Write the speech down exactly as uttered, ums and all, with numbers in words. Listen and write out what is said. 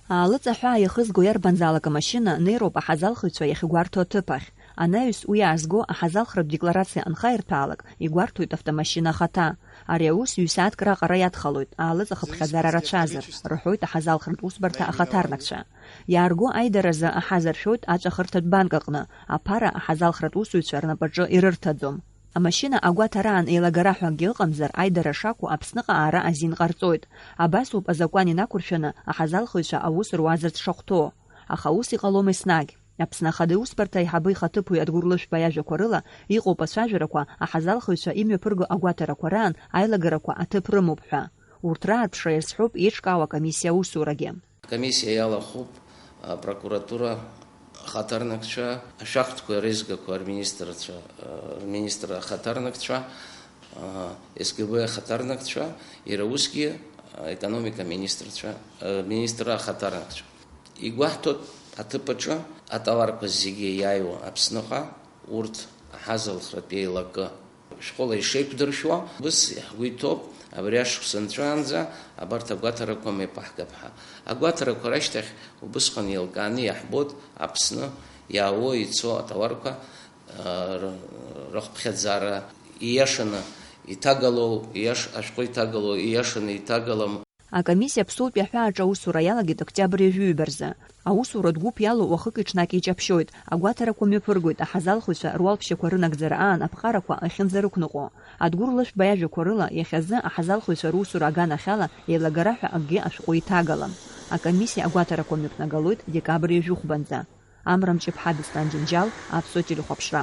Аалыҵ аҳәаа иахызго иарбанзаалак амашьына неироуп аҳазалхыҩцәа иахьгәарҭо аҭыԥ ахь. Анаҩс уи аазго аҳазалхратә декларациа анхаирҭәаалак, игәарҭоит автомашьына ахаҭа. Ари аус ҩ-сааҭк раҟара иадхалоит, аалыҵ ахыԥхьаӡара рацәазар, рҳәоит аҳазалхратә усбарҭа ахаҭарнакцәа. Иаарго аидаразы аҳа заршәоит аҵәахырҭатә банк аҟны, аԥара аҳазалхратә усуҩцәа рнапаҿы ирырҭаӡом. Амашьына агәаҭараан еилагара ҳәа акгьы ыҟамзар, аидара шақәу Аԥсныҟа аара азин ҟарҵоит. Абас ауп азакәан инақәыршәаны аҳазалхыҩцәа аус руазарц шахәҭоу. Аха ус иҟалом еснагь. Аԥсны Ахада Иусбарҭа аиҳабы ихаҭыԥуаҩ Адгәыр Лышәба иажәақәа рыла, иҟоуп ацәажәарақәа, аҳазалхыҩцәа имҩаԥырго агәаҭарақәа раан аилагарақәа аҭыԥ рымоуп ҳәа. Урҭ раарԥшра иазҳәоуп еиҿкаау акомиссиа аусурагьы. Акомиссиа иалахәуп апрокуратура ахаҭарнакцәа, ашәахтәқәа реизгақәа рминистрцәа, рминистр ахаҭарнакцәа, СГБ ахаҭарнакцәа, иара усгьы аекономика министрцәа, министрра ахаҭарнакцәа. Игәаҳҭоит аҭыԥ аҿы атауарқәа зегьы иааиуа Аԥсныҟа, урҭ аҳазалхратә еилакы шәҟәыла ишеиқәдыршәо, ус ҳгәы иҭоуп, абри ашықәс анҵәаанӡа абарҭ агәаҭарақәа мҩаԥаҳгап ҳәа. Агәаҭарақәа рашьҭахь убысҟан еилкааны иаҳбоит Аԥсны иаауо ицо атауарқәа, р-, рыхԥхьаӡара, ииашаны иҭагалоу, ииаш-, ашәҟәы иҭагало, ииашаны иҭагалам. Акомиссиа аԥсуатәи аҳәааҿы аусура иалагеит октиабр ҩажәи ҩба рзы. Аусуратә гәыԥ иалоу уахыки-ҽнаки иҷаԥшьоит, агәаҭарақәа мҩаԥыргоит, аҳазалхыҩцәа руалԥшьақәа рынагӡара аан аԥҟарақәа ахьынӡарықәныҟәо. Адгәыр Лышәба иажәақәа рыла, иахьазы аҳазалхыҩцәа русура аганахьала еилагара ҳәа акгьы ашәҟәы иҭагалам. Акомиссиа агәаҭарақәа мҩаԥнагалоит декабр ҩажәи хәбанӡа. Амра Мҷыԥҳа, Беслан Џьынџьал, Аԥсуа телехәаԥшра.